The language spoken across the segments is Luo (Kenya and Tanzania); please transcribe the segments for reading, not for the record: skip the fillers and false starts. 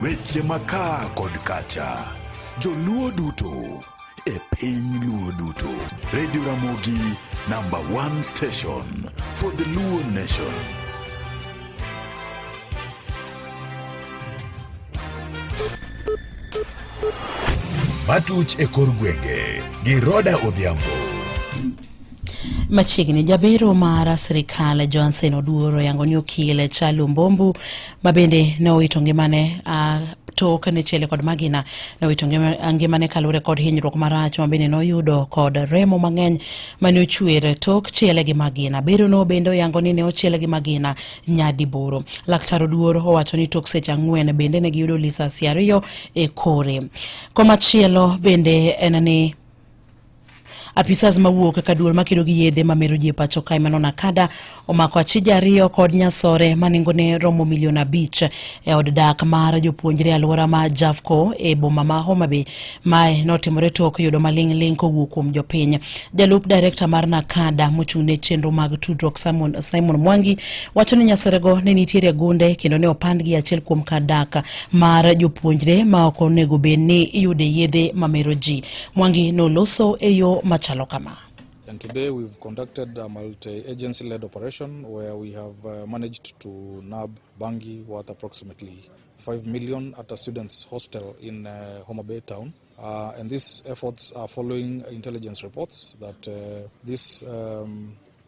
Weche makaa kod kacha, joluo duto e piny luo duto. Radio Ramogi, number one station for the Luo nation. Matuch e kor gwenge gi Roda Odhiambo. Machiegni jabero mar sirikal Johnson Oduor oyango ni okil Chalu Mbombu ma bende ne owito ngimane tok ne chiele kod magina ne owito ngimane kaluwore kod hinyruok marach ma bende noyudo kod remo mang'eny mane ochwer tok chiele gi magina. Berono bende oyango ni ne ochiele gi magina nyadiboro. Laktar Oduor owacho ni tok seche 4 bende ne giyudo lisasi 2 e kore. Komachielo bende en ni apisas mawuok kaka duol makedo gi yedhe mamero ji e pacho kae mano Nakada omako achije 2 kod nyasore ma nengone romo milion 5 e od dak mar jopuonjre alwora ma Jafco e boma ma Homa Bay. Mae notimore tok yudo maling' ling' kowuok kuom jopiny. Jalup direkta mar Nakada mochung' ne chenro mag tudruok Simon Mwangi wacho ni nyasorego ne nitiere gunde kendo ne opandgi achiel kuom kar dak mar jopuonjre ma ok onego bed ni iyude yedhe mamero ji. Mwangi noloso e yo machalo kama. And today we've conducted a multi-agency led operation where we have managed to nab bangi worth approximately 5 million at a student's hostel in Homa Bay town. And these efforts are following intelligence reports that these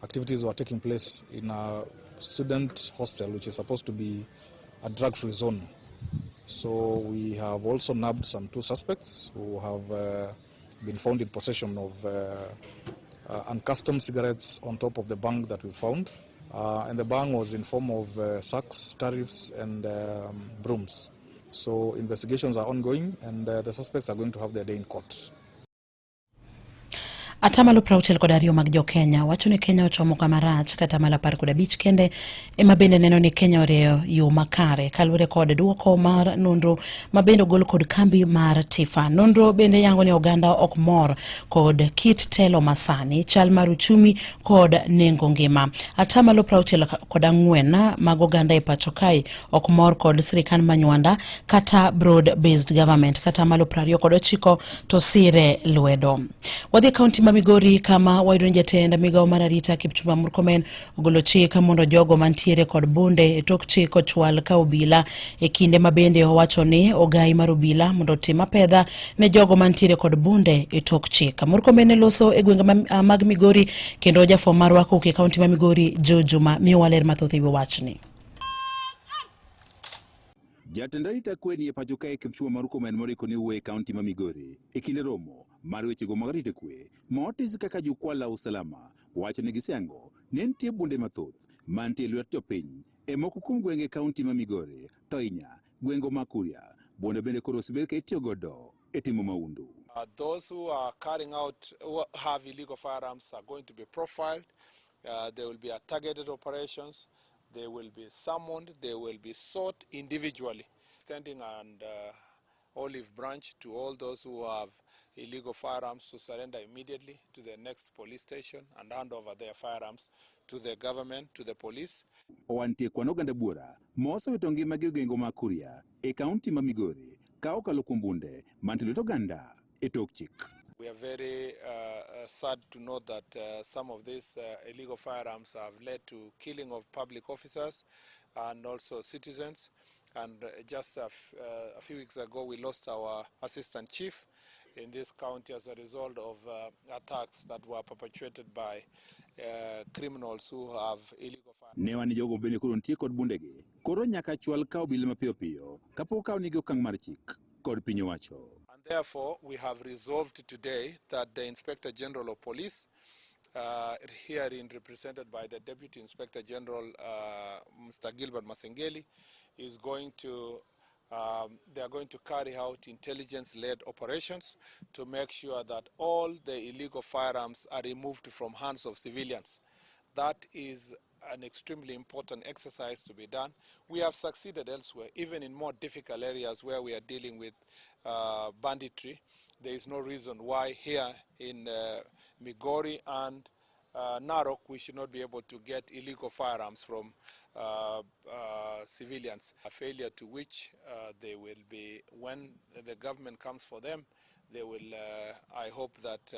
activities were taking place in a student hostel, which is supposed to be a drug-free zone. So we have also nabbed some 2 suspects who have been found in possession of uncustomed cigarettes on top of the bang that we found. And the bang was in form of sacks, tariffs, and brooms. So investigations are ongoing, and the suspects are going to have their day in court. Atamalo 62 mag jo-Kenya wacho ni Kenya ochomo kama rach kata atamalo 15 kende ema bende neno ni Kenya orieyo yo makare kaluwore kod duoko mar nonro ma bende ogol kod kambi mar TIFA. Nonro bende yango ni oganda ok mor kod kit telo masani, chal mar uchumi kod nengo ngima. Atamalo 64 mag oganda e pacho kae ok mor kod sirikand Manywanda kata broad based government, kata atamalo 29 to sire lwedo. Wadhi e kaunti ma Migori kama wayudo ni jatend migawo mar arita Kipchumba Murkomen ogolo chik mondo jogo mantiere kod bunde e tok chik ochwal ka obila e kinde ma bende owacho ni ogai mar obila mondo otim apedha ne jogo mantiere kod bunde e tok chik. Murkomen ne loso e gwenge mag Migori kendo jafwambo marwa kowuok e kaunti ma Migori Joe Juma miyowa ler mathoth e wi wachni. Jatend arita kwe ni e pacho kae Kipchumba Murkomen moriko ni wuoyo e kaunti ma Migori e kinde romo mar wechego mag arita kwe ma otis kaka jukwaa la usalama wacho ni gisengo ne nitie bunde mathoth mantie lwet jopiny e moko kuom gwenge kaunti ma Migori to ahinya gwengo ma Kuria. Bunde bende koro osebed ka itiyo godo e timo mahundu. Those who are carrying out, who have illegal firearms are going to be profiled. There will be a targeted operations. They will be summoned. They will be sought individually. Extending an olive branch to all those who have illegal firearms to surrender immediately to the next police station and hand over their firearms to the government, to the police. Owantie kwan oganda buora ma osewito ngimagi e gwenge ma Kuria e kaunti ma Migori ka okalo kuom bunde mantie lwet oganda e tok chik. We are very sad to note that some of these illegal firearms have led to killing of public officers and also citizens. And just a few weeks ago, we lost our assistant chief in this county as a result of attacks that were perpetrated by criminals who have illegal firearms. Ne wan jogo bende koro nitie kod bundegi. Koro nyaka chwal ka obila mapiyo piyo kapok okaw nigi okang' mar chik kod piny owacho. And therefore, we have resolved today that the Inspector General of Police, herein represented by the Deputy Inspector General, Mr. Gilbert Masengeli, is going to they are going to carry out intelligence-led operations to make sure that all the illegal firearms are removed from hands of civilians. That is an extremely important exercise to be done. We have succeeded elsewhere, even in more difficult areas where we are dealing with banditry. There is no reason why here in Migori and Narok we should not be able to get illegal firearms from civilians. A failure to which they will be, when the government comes for them, they will, I hope that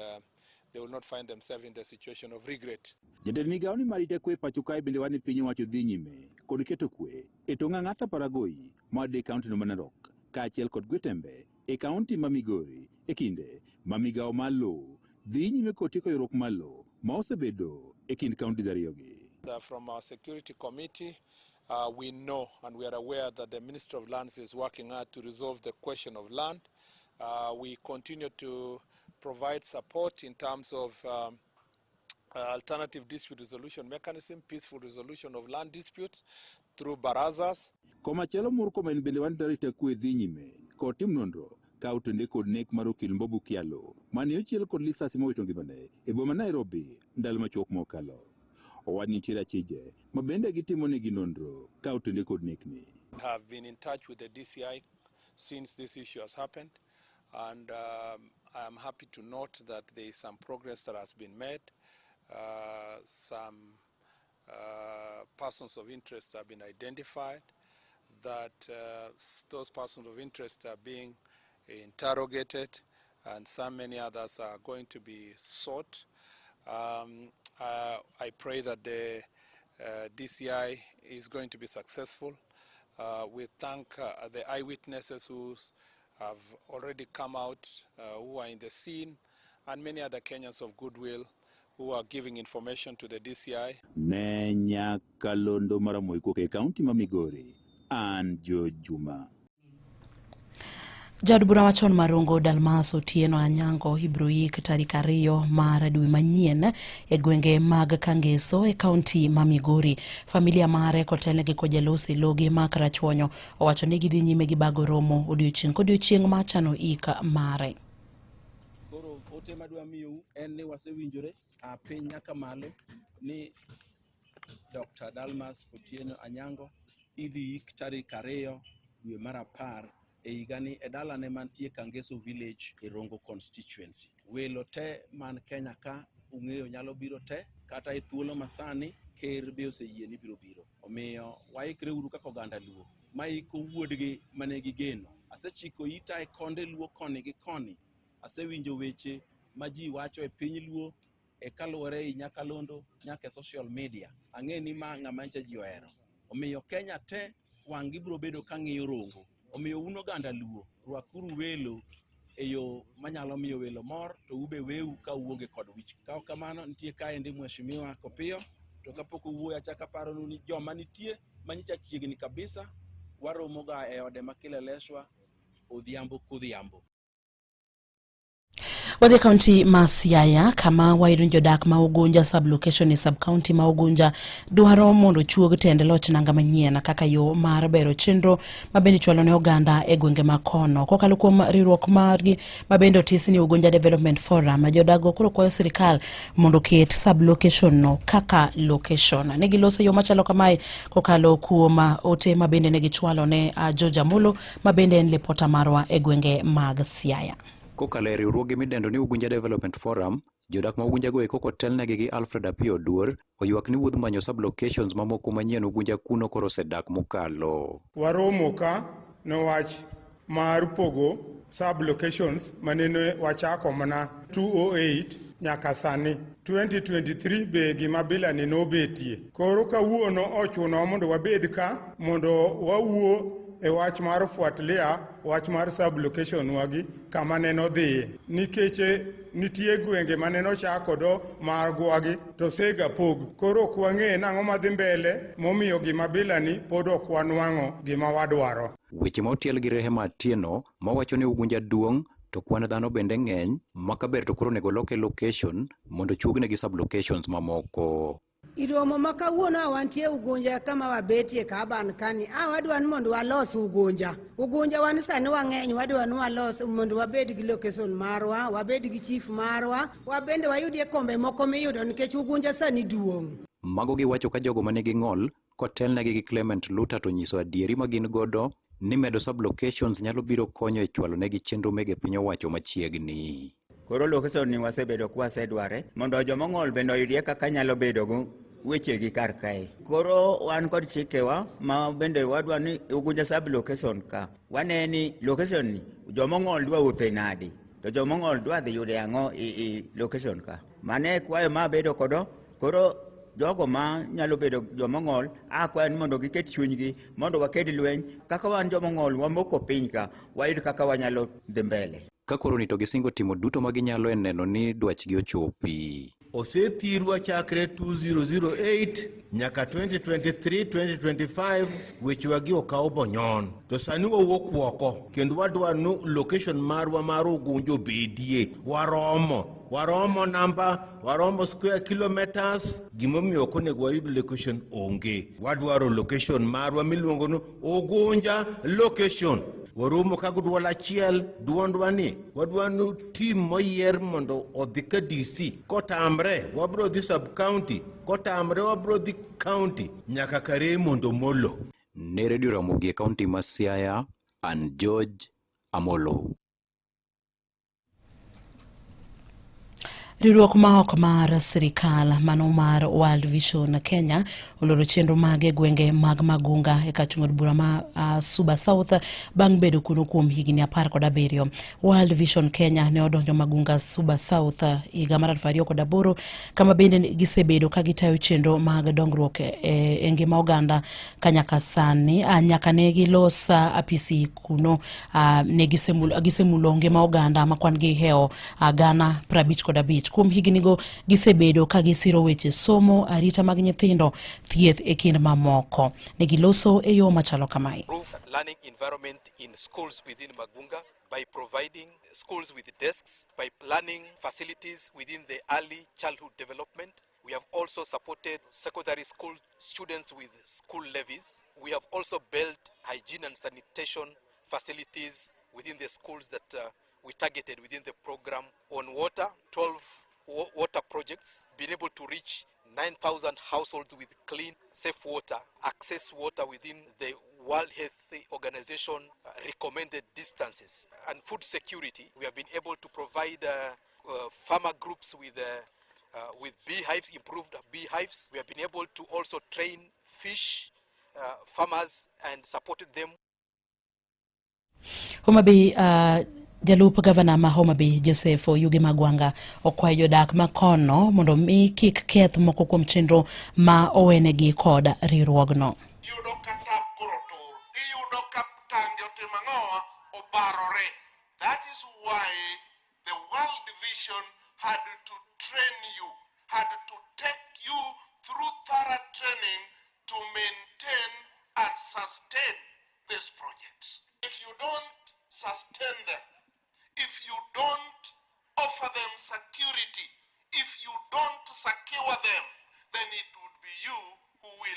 they will not find themselves in the situation of regret. Jatend migawo ni mar arita kwe pacho kae bende wani piny owacho dhi nyime kod keto kwe e tong' Ang'ata Baragoi ma e kaunti no ma Narok kaachiel kod Gwetembe e kaunti ma Migori e kinde ma migawo mar lowo dhi nyime kod tieko ywaruok mar lowo ma osebedo e kind counties ariyogi. From our security committee, we know and we are aware that the Minister of Lands is working hard to resolve the question of land. We continue to provide support in terms of alternative dispute resolution mechanism, peaceful resolution of land disputes through barazas. Komachielo Murkomen bende wan arita kwe dhi nyime kod tim nonro ka otende kod nek mar okil Mbobu Kyalo mane ochiel kod lisasi mowito ngimane e boma Nairobi ndalo machuok mokalo. Owach ni nitiere achije ma bende gitimo negi nonro ka otende kod nekni. Have been in touch with the DCI since this issue has happened, and I am happy to note that there is some progress that has been made. Some persons of interest have been identified, that those persons of interest are being interrogated, and so many others are going to be sought. I pray that the DCI is going to be successful. We thank the eyewitnesses who have already come out, who are in the scene, and many other Kenyans of goodwill who are giving information to the DCI. Ne nyakalondo mar Ramogi e kaunti ma Migori, an Jo Juma. Jaod bura machon mar Rongo Dalmas Otieno Anyango ibiro yik tarik 2 mar dwe manyien e gwenge mag Kangeso e kaunti ma Migori. Familia mare kotelnegi kod jalosi Logi Mark Rachuonyo owacho ni gidhi nyime gi bago romo odiochieng' kodiochieng' mar chano ik mare. Koro ote madwa miyou en ni wasewinjore a piny nyaka malo ni Dr. Dalmas Otieno Anyango idhi ik tarik 2 dwe mar 10 e higani e dalane mantie Kangeso Village e Rongo constituency. Welo te man Kenya ka ung'eyo nyalo biro te kata e thuolo masani ker be oseyie ni biro biro. Omiyo waikre uru kaka oganda Luo maiko wuodgi mane gigeno. Asechiko ita e konde Luo koni gi koni. Asewinjo weche ma ji wacho e piny Luo e kaluwore i nyakalondo nyaka e social media. Ang'e ni ma ng'ama nyicha ji ohero. Omiyo Kenya te wang' gi biro bedo ka ng'iyo Rongo. Omiyo un oganda Luo, rwakuru welo e yo manyalo miyo welo mor to ube weu ka uonge kod wich. Ka ok kamano nitie kaendi Mheshimiwa Kopiyo to kapok owuoyo achako aparonu ni joma nitie manyicha chiegni kabisa waromo ga e ode ma Kileleshwa odhiambo kodhiambo. Wadhi e kaunti ma Siaya kama wayudo ni jodak ma Ugunja sub-location e sub-county ma Ugunja dwaro mondo ochuog tend loch nanga manyien kaka yo mar bero chenro ma bende ichwalo ne oganda e gwenge ma kono. Kokalo kuom riwruok margi ma bende otis ni Ugunja Development Forum, jodak go koro kwayo sirikal mondo oket sub-location no kaka location. Ne giloso yo machalo kamae kokalo kuom ote ma bende ne gichwalo ne George Amolo ma bende en lipota marwa e gwenge mag Siaya. Kokalo e riwruoge midendo ni Ugunja Development Forum, jodak ma Ugunja go eko kotelnegi gi Alfred Apio Oduor oywak ni wuodh manyo sub-locations mamoko manyien Ugunja kuno koro osedak mokalo. Waromo ka nowach mar pogo sub locations manene wachako mana 208 nyaka sani 2023 be gima bila ni nobetie. Koro kawuono ochunowa mondo wabed ka mondo wawuo e wach mar fuatilia wach mar sub location wagi kama neno dhiye nikech nitie gwenge mane ochak magwagi to sega pog koro ok wang'e nang'o madhi mbele momiyo gima bila ni pod ok wanwang'o gima wadwaro. Weche ma otiel gi Rehema Atieno mawacho ni Ugunja duong' to kwan dhano bende ng'eny ma kaber to koro onego loke location mondo chuognegi sub locations mamoko. Iromo ma kawuono a wantie Ugunja kama wabetie kaban kani a wadwa ni mondo walos Ugunja. Ugunja wan sani wang'eny wadwa ni walos mondo wabed gi location marwa, wabed gi chief marwa, wabende wayudie kombe moko miyudo nikech Ugunja sani duong'. Mago giwacho ka jogo manigi ng'ol kotelnegi gi Clement Luta to nyiso adieri ma gin godo ni medo sub locations nyalo biro konyo e chwalo negi chenro mege piny owacho machiegni. Koro location ni wasebedo ka wasedware mondo jomong'ol bende oyudie kaka nyalo bedo go wechegi kar kae. Koro wan kod chikewa ma bende wadwa ni Ugunja sub location ka. Wane ni location ni jomong'ol dwa wuothe nadi, to jomong'ol dwa dhi yude ang'o i location ka. Mane kwayo ma bedo kodo, koro jogo ma nyalo bedo jomong'ol akwayo ni mondo giket chunygi mondo waked lweny kaka wan jomong'ol wamoko piny ka wayud kaka wanyalo dhi mbele. Ka koro ni to gisingo timo duto ma ginyalo e neno ni dwachgi ochopi. Osethirwa chakre 2008 nyaka 2023 2025 wechewagi okaw bonyon to sani wawuok oko kendo wadwa ni location marwa mar Ugunja obedie. Waromo namba, waromo square kilometers. Gimomiyo ok onego wayud location onge. Wadwaro location marwa miluongo ni Ugunja location. Waromo ka duol achiel, duondwa ni wadwa ni team moyier mondo odhi ka DC. Kotamre wabro dhi sub county, kotamre wabro dhi county nyaka kare mondo molo. Ne Radio Ramogi e kaunti ma Siaya, an George Amolo. Riwruok ma ok mar sirikal mano mar World Vision Kenya oloro chenro mage e gwenge mag Magunga e kar chung' od bura ma Suba South bang' bedo kuno kuom higni 17. World Vision Kenya ne odonjo Magunga Suba South higa mar 2008 kama bende gisebedo ka gitayo chenro mag dongruok e ngima oganda ka nyaka sani nyaka ne gilos apisi kuno ne gisemulo ngima oganda ma kwan gi hewo gana 55. Kuom hignigo gisebedo ka gisiro weche somo, arita mag nyithindo, thieth e kind mamoko. Ne giloso e yo machalo kamae. Improve learning environment in schools within Magunga by providing schools with desks, by planning facilities within the early childhood development. We have also supported secondary school students with school levies. We have also built hygiene and sanitation facilities within the schools that we targeted within the program. On water, 12 water projects, been able to reach 9,000 households with clean, safe water, access water within the World Health Organization recommended distances. And food security, we have been able to provide farmer groups with beehives, improved beehives. We have been able to also train fish farmers and supported them. Homa Bay, jalup gavana ma Homa Bay Joseph Oyugi Magwanga okwayo jodak ma kono mondo mi kik keth moko kuom chenro ma owenegi kod riwruogno. Iyudo ka tap koro tur, iyudo ka tange otimo ang'owa, obarore. That is why the World Vision had to train you, had to take you through thorough training to maintain and sustain these projects. If you don't sustain them, if you don't offer them security, if you don't secure them, then it would be you who will